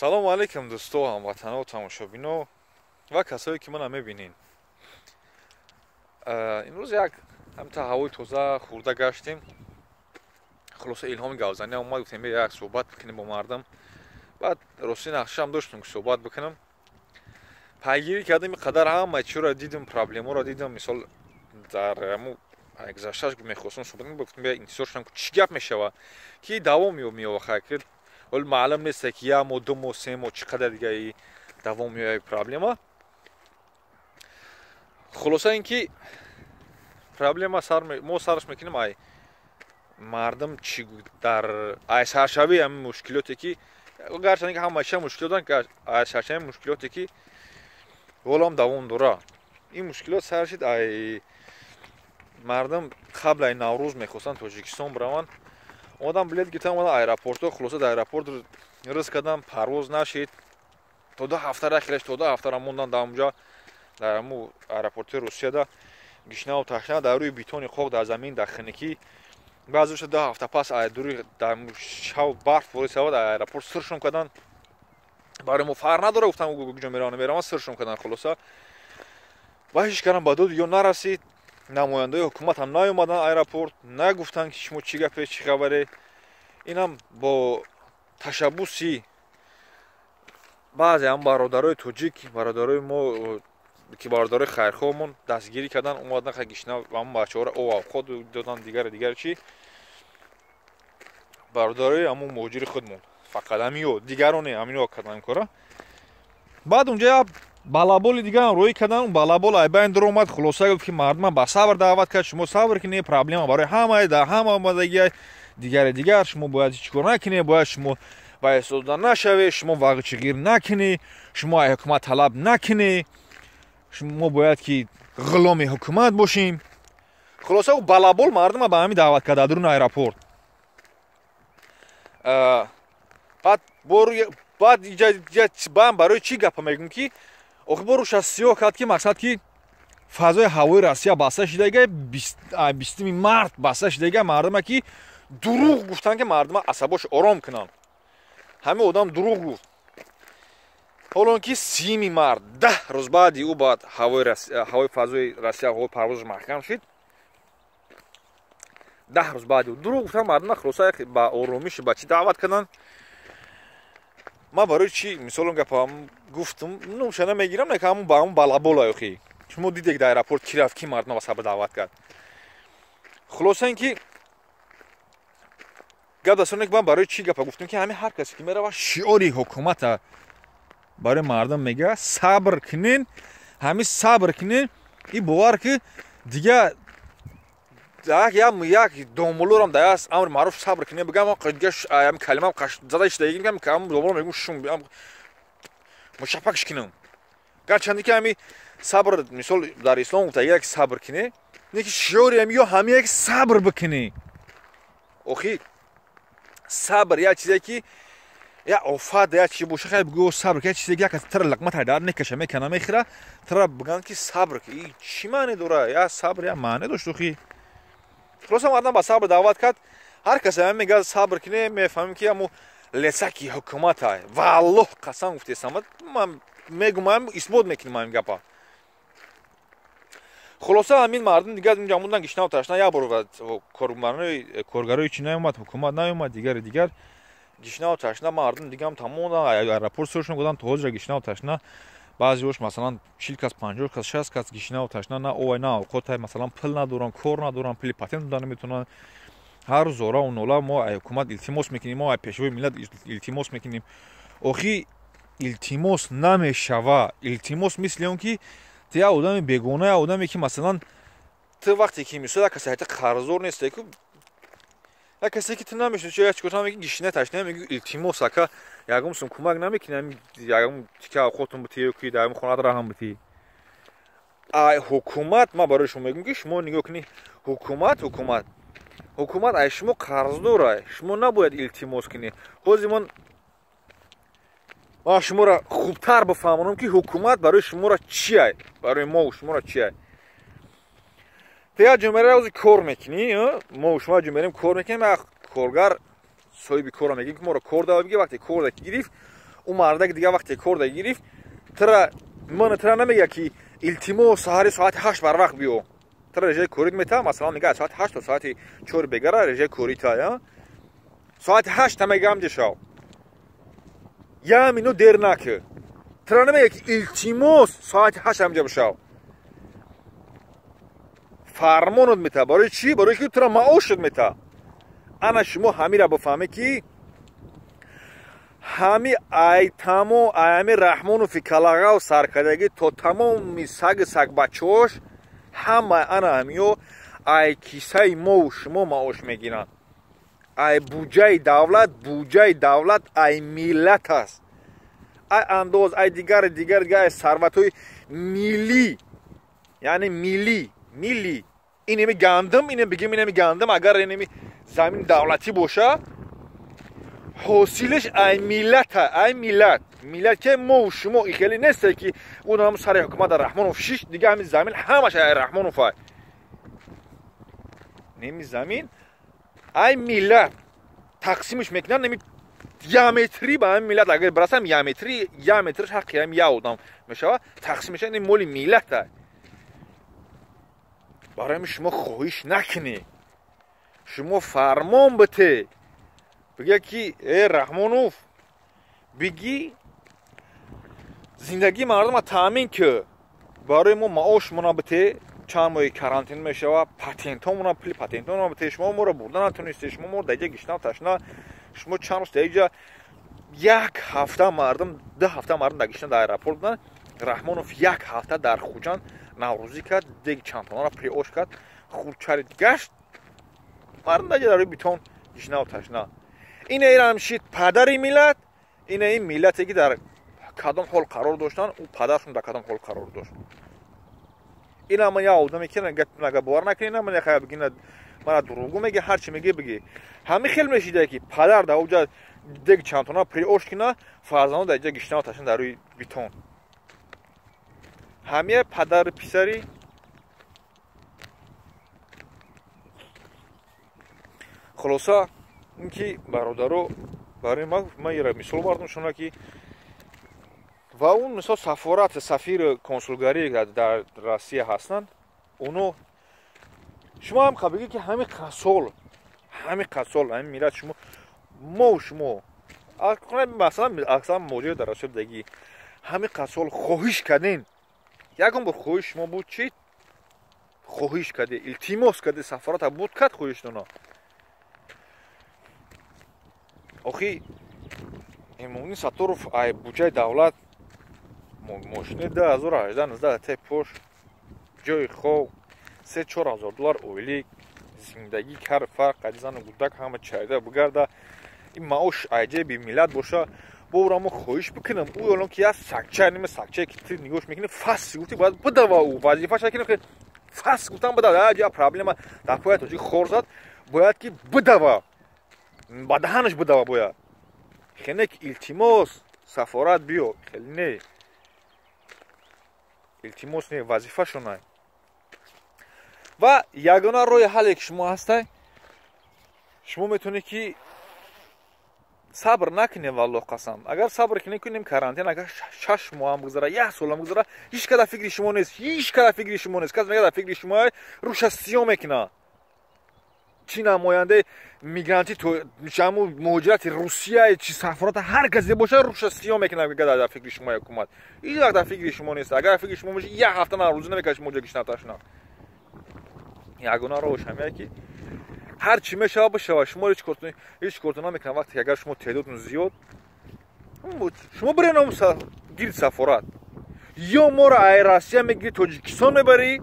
Салому алейкум, дӯсто, ҳамватано, тамошобино ва касое, ки мана мебинед. Имрӯз як ҳамта ҳавои тоза хӯрда гаштем. Хулоса, илҳоми гавзанӣ омад, гуфтем, як суҳбат бикунем бо мардум. Баъд рости нақшаам доштем, ки суҳбат бикунам. Пайгирӣ кардем, қадар ҳама чиро дидим, проблемаро дидам. Мисол, дар гузаштааш мехостам суҳбат кунам, гуфтем, интизор шудам, чӣ гап мешава, ки давом меёва, ки ҳол маълум нест, ки як моҳ, 2 моҳ, 3 моҳ, чӣ қадар дига давом меояд проблема. Хулоса, ин ки проблема мо сарш мекунем, ай мардум чӣ дар ай саршавии ҳамин мушкилоте, ки гарчанде ки ҳамаша мушкилот, ай саршавии мушкилоте, ки ҳолам давом дора. Ин мушкилот сар шид, ай мардум қабл ай Наврӯз мехостанд Тоҷикистон бираванд. Омадан, билет гирифтан, омадан аэропортҳо. Хулоса, дар аэропорт рис кардан, парвоз нашид. То 2 ҳафта рахелаш, то 2 ҳафтара мондан дар онҷа, дар ҳаму аэропорти Русияда, гишнаву ташна, дар рӯи битони хок, дар замин, дар хиникӣ. Баъзеша 2 ҳафта пас дури дар шав барф ворид шавад, аэропорт сиршон кардан. Барои мо фарқ надора, гуфтам, куҷо мераванд, мераванд, сиршон кардан. Хулоса, ва ҳеҷ карам ба доди ё нарасид. Намояндаи ҳукумат ҳам наёмаданд аэропорт, нагуфтанд, ки шумо чӣ гапе, чӣ хабаре. Инам бо ташаббуси баъзе ҳам бародарои тоҷик, бародарои мо, ки бародарои хайрхоҳмон дастгирӣ кардан, омадан, гишна ҳамн бачаҳоро об авқот додан, дигари дигар чӣ. Бародарои ҳамун муҳоҷири худмон, фақат ҳамиё, дигароне, ҳамино кардан кора. Баъд унҷа як балаболи дигарам рӯӣ кардан. Балабол айбайн дур омад. Хулоса, гуфт, ки мардума ба сабр даъват кард: шумо сабр кунед, проблема барои ҳамае, дар ҳама омадагия, дигари дигар. Шумо бояд ҳеҷ кор накунед, бояд шумо ба эҳсосода нашавед, шумо вағчиғир накунед, шумо ай ҳукумат талаб накунед, шумо бояд ки ғуломи ҳукумат бошем. Хулоса, ӯ балабол мардума ба ҳамин даъват кард дар дуруни аэропорт. Баъд баъд баъд барои чӣ гапа мегӯм, ки охи бо рӯша сиёҳ кард, ки мақсад, ки фазои ҳавои Россия баста шидага, 20-уми март баста шидага. Мардума ки дурӯғ гуфтанд, ки мардума асабош ором кунанд. Ҳамин одам дурӯғ гуфт. Ҳолон ки 30-уми март, 10 рӯз баъди ӯ, баъд ҳавои фазои Россия, ҳавои парвозаш маҳкам шид. 10 рӯз баъди ӯ дурӯғ гуфтанд мардума. Хулоса, ба оромиш, ба чӣ даъват карданд. Ман барои чӣ, мисол, он гапа гуфтум, номша намегирам, не, ҳамун ба ҳамун балабола. Охи шумо дидед, дар аэропорт ки рафт, ки мардума ба сабр даъват кард. Хулоса, ин ки гап дастон, ки ман барои чӣ гапа гуфтум, ки ҳамин ҳар касе ки мерава, шиори ҳукумата барои мардум мега: сабр кунен, ҳамин сабр кунен. И бовар ки дига як домулорам дар амри маъруф сабр кунем бигам, дига калимам зада шидагим, домуло мегум, шум мушапакш кунам. Гарчанде ки ҳами сабр, мисол, дар ислом гуфта, як сабр кине, не ки шиори ҳами ё ҳами як сабр бикунӣ. Охи сабр як чизе, ки як офат, як чи боша, хай бигӯ, сабр. Як чизе, як тара лақма дар мекаша, мекана, мехӯра, тара бигӯянд, ки сабр, чӣ маъне дора? Я сабр як маъне дошт. Охи хулоса, мардам ба сабр даъват кард. Ҳар касе ҳам мегӯяд, сабр кине, мефаҳмем, ки ҳамо лесаки ҳукумата. Валлоҳ, қасам гуфтесам, ман мегумам, исбот мекунем ҳамин гапа. Хулоса, ҳамин мардум дигар унҷа мондан, гишнаву ташна. Як бор коргарои чи наёмад, ҳукумат наёмад, дигари дигар, гишнаву ташна мардум дигам тамоман аэропорт сӯршон гудам, то ҳозира гишнаву ташна. Баъзеош, масалан, 40 кас, 50 кас, 60 кас гишнаву ташна, на овай, на авқотай. Масалан, пул надоранд, кор надоранд, пули патент дода наметавонанд. Ҳар рӯз зораву нола. Мо ай ҳукумат илтимос мекунем, мо ай пешвои миллат илтимос мекунем. Охи илтимос намешава. Илтимос мисли он ки ту як одами бегона, як одаме, ки, масалан, ту вақте ки, мисол, як касе ҳайта қарздор несте, як касе, ки ту намешноси, як чикор меги, гишна ташна меги, илтимос, ака, ягон сум кӯмак намекунӣ, ягон тика авқотум битӣ, ки дар хонаат раҳам битӣ. Ай ҳукумат, ман барои шумо мегӯм, ки шумо нигоҳ кунӣ, ҳукумат ай шумо қарздора, шумо набояд илтимос кунӣ. Ҳозир ман шуморо хубтар бифаҳмонам, ки ҳукумат барои шуморо чи ай, барои мо шуморо чи ай. Ту як ҷо мераи, кор мекунӣ, мо шумо ҷо мерем, кор мекунем. Коргар, соҳиби корро мегӯем, ки моро кор дава бигир. Вақте кор ки гирифт, Ӯ мардак дига вақте кор да гирифт, тра ман тра намега ки илтимос саҳари соати 8 барвақт биё. Тра режаи корит мета, масалан мега соати 8 то соати 4 бегара режаи корита, я? Соати 8 та мега амҷа шав. Я минут дер наки. Тра намега ки илтимос соати 8 амҷа бишав. Фармонот мета. Барои чӣ? Барои ки тра маошат мета. Ана шумо ҳамира бифаҳме ки ҳами ай тамо ай ҳами Раҳмонофи калағав саркардагӣ то тамоми саги сагбачаҳош ҳама ана ҳамиё ай кисаи мову шумо маош мегиранд. Ай буҷаи давлат, буҷаи давлат ай миллат аст. Ай андоз, ай дигар дигар дигар, ай сарватҳои миллӣ, яъне миллӣ, миллӣ. Инеми гандум, инем бигем инеми гандум, агар инеми замини давлатӣ боша, ҳосилаш ай миллата, ай миллат. Миллат ки мо шумо и хеле несте ки ӯ сари ҳукумат Раҳмонов шиш, дига ҳами замин ҳамаш ай Раҳмонов ай. Неми замин ай миллат тақсимаш мекунанд, неми яметри ба ҳами миллат агар бирасам яметри, яметриш ҳаққи ҳами я одам мешава, тақсим мешава, ин моли миллат ай. Барои ҳамин шумо хоҳиш накунед. Шумо фармон бите. Бигӯя ки э Раҳмонов, бигӣ зиндагии мардума таъмин ки, барои мо маошмона бите, чанд моҳи карантин мешава, патентҳомона, пули патентҳомона бите, шумо моро бурда натонистед, шумо моро дар иҷа гишнав ташна, шумо чанд рӯз дар иҷа як ҳафта мардум, ду ҳафта мардум дар гишна дар аэропорт буданд. Раҳмонов як ҳафта дар Хуҷанд наврӯзӣ кард, деги чандтонара пули ош кард, хурдчарид гашт, мардум дар иҷа дар рӯи бетон гишнав ташна. Ина ирам шид падари миллат, ина ин миллате ки дар кадом ҳол қарор доштанд, ӯ падаршон дар кадом ҳол қарор дошт. Ина ман як одаме ки нага бовар накунед, ина ман яхая бигина мана дурӯғгӯ меги, ҳар чи меги биги. Ҳамин хел мешида ки падар дар оҷа дег чандтона пули ош кина, фарзандон дар иҷа гишнав ташна дар рӯи бетон. Ҳамия падари писари. Хулоса ин ки бародаро, барои ман ира мисол бардум шуна ки ва он мисол сафорат, сафир, консулгарӣ дар Россия ҳастанд, оно шумо ҳам бигӣ ки ҳамин қасол, ҳамин қасол, ҳамин миллат шумо, мо шумо масалан аксаран муҳоҷир дар Россия будагӣ, ҳамин қасол хоҳиш кардем. Ягон бор хоҳиш шумо буд чӣ? Хоҳиш карде, илтимос карде, сафората буд кард хоҳиштона. Охи Эмомалӣ Сатторов ай буҷаи давлат мошини 2018-19 те пош, ҷои хоб, 3-4 ҳазор доллар ойлик, зиндагӣ кар фарқ қади зану гудак ҳама чайда бигарда, ин маош ай ҷеби миллат боша, бовра мо хоҳиш бикунам, ӯ олон ки як сакча, нима сакчае ки ту нигоҳш мекунӣ, фас гуфти бояд бидава, ӯ вазифаша ки фас гуфтан бидава, як ҷоя проблема дар поя тоҷик хор зад, бояд ки бидава, ба даҳанаш бидава бояд. Хеле ки илтимос сафорат биё, хеле не. Илтимос не, вазифашонай. Ва ягона роҳи ҳалле ки шумо ҳастай, шумо метавонед ки сабр накунед, валлоҳ қасам. Агар сабр кунед, кунем карантин, агар 6 моҳ ҳам гузара, 1 сол ҳам гузара, ҳеҷ кас дар фикри шумо нест, ҳеҷ кас дар фикри шумо нест. Кас мегӯяд дар фикри шумо рӯша сиёҳ мекунад. Чӣ намояндаи мигрантӣ, ҳаму муҳоҷирати Русия, чи сафората, ҳар касе боша рӯша сиёҳ мекунад, мегӯяд дар фикри шумо ҳукумат. Ҳеҷ вақт дар фикри шумо нест. Агар фикри шумо боша, як ҳафта наврӯзӣ намекунад шумо ҷо гишна ташна. Ягона роҳш ҳамия ки ҳар чӣ мешава бишава, шумо ҳеҷ кортон намекунад. Вақте агар шумо теъдодтон зиёд, шумо бирен гирд сафорат, ё моро ай Россия мегири Тоҷикистон мебарӣ,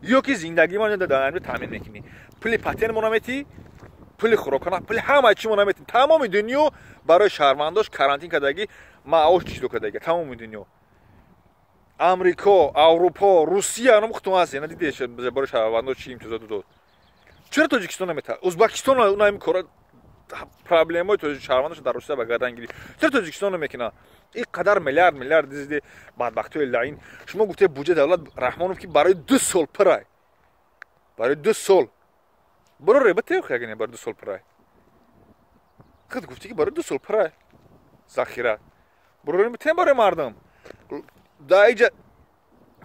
ё ки зиндагии мо дар таъмин мекунӣ. Пули патент мо наметӣ, пули хӯрокона, пули ҳамаи чӣ мо наметӣ. Тамоми дунё барои шаҳрвандош карантин кардагӣ, маош ҷудо кардагӣ, тамоми дунё. Амрико, Аврупо, Русия ном хутун ҳаст, яна дидеш барои шаҳрвандош чӣ имтиёзот дод. Чаро Тоҷикистон намета? Ӯзбекистон уна ин кора проблемаи шаҳрвандош дар Русия ба гардан гирифт. Чаро Тоҷикистон намекунад? Ин қадар миллиард миллиард дизди бадбахтиҳои лаин. Шумо гуфте буҷаи давлат Раҳмонов ки барои 2 сол пирай. Барои 2 сол. Баро реба тех ягне барои 2 сол пирай. Худ гуфти ки барои 2 сол пирай. Захира. Бурорим битем барои мардум. Дар иҷа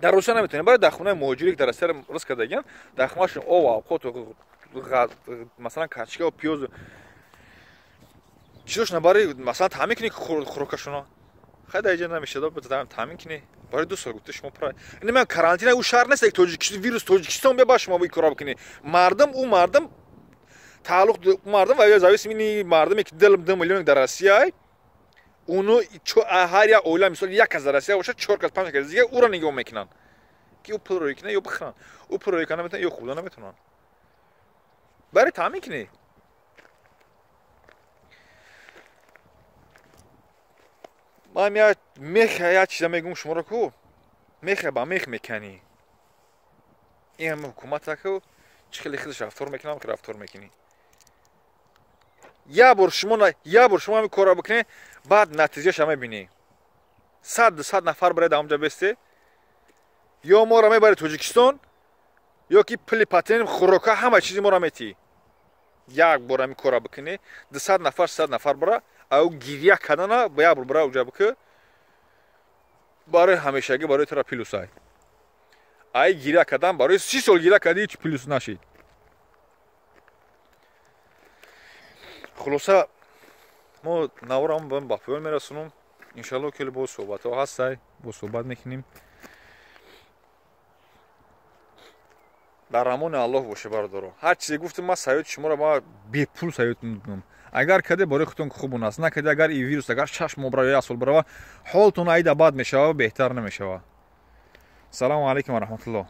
дар Русия наметавонем, барои дар хонаи муҳоҷире ки дар Россия рӯз кардагиан, дар хонаашон об, авқот, масалан качка ва пиёз чизошона барои масалан таъмин кунӣ хӯрокашона. Хай дар иҷа намешавад, таъмин кунӣ. Барои 2 сол гуфта шумо пра. Ин ман карантина ӯ шаҳр нест, ки Тоҷикистон вирус Тоҷикистон бия ба шумо ин кора бикунӣ. Мардум ӯ мардум тааллуқ мардум ва зависим ини мардуме ки 2 миллион дар Россия уну ҳар як оила мисол як кас дар Россия бошад, 4 кас 5 кас дига ӯро нигоҳ мекунанд ки ӯ пул рӯй кунад ё бихӯранд. Ӯ пул рӯй кунад наметавонад ё хӯрда наметавонанд. Барои таъмин кунӣ. Ман як мех як чиза мегӯм шуморо ку меха ба мех меканӣ. Ин ҳама ҳукумата ку чӣ хеле худаш рафтор мекунам, ки рафтор мекунӣ. Як бор шумо ҳамин корро бикунед, баъд натиҷаша мебинӣ. 100 нафар баред ҳамҷа бесте, ё моро мебаред Тоҷикистон, ё ки пули патент, хӯрока, ҳама чизи моро метиҳӣ. Як бор ҳамин корро бикунӣ, 200 нафар, 300 нафар бара, ау гиря кардана ба як бор бара уҷа бикӯ, барои ҳамешагӣ барои тура плюс ай. Ай гиря кардан барои 30 сол гиря кардӣ, ҳеҷ плюс нашид. Хулоса мо наворам ба поён мерасонем. Иншалло ки боз суҳбатҳо ҳастай, боз суҳбат мекунем. Дар амони Аллоҳ боше бародаро. Ҳар чизе гуфтам ман саёти шуморо ман бепул саёт мекунам. Агар каде барои худтон хуб аст, накаде агар ин вирус агар 6 моҳ бирава ё 1 сол бирава, ҳолтон айда бад мешава, беҳтар намешава. Салому алайкум ва раҳматуллоҳ.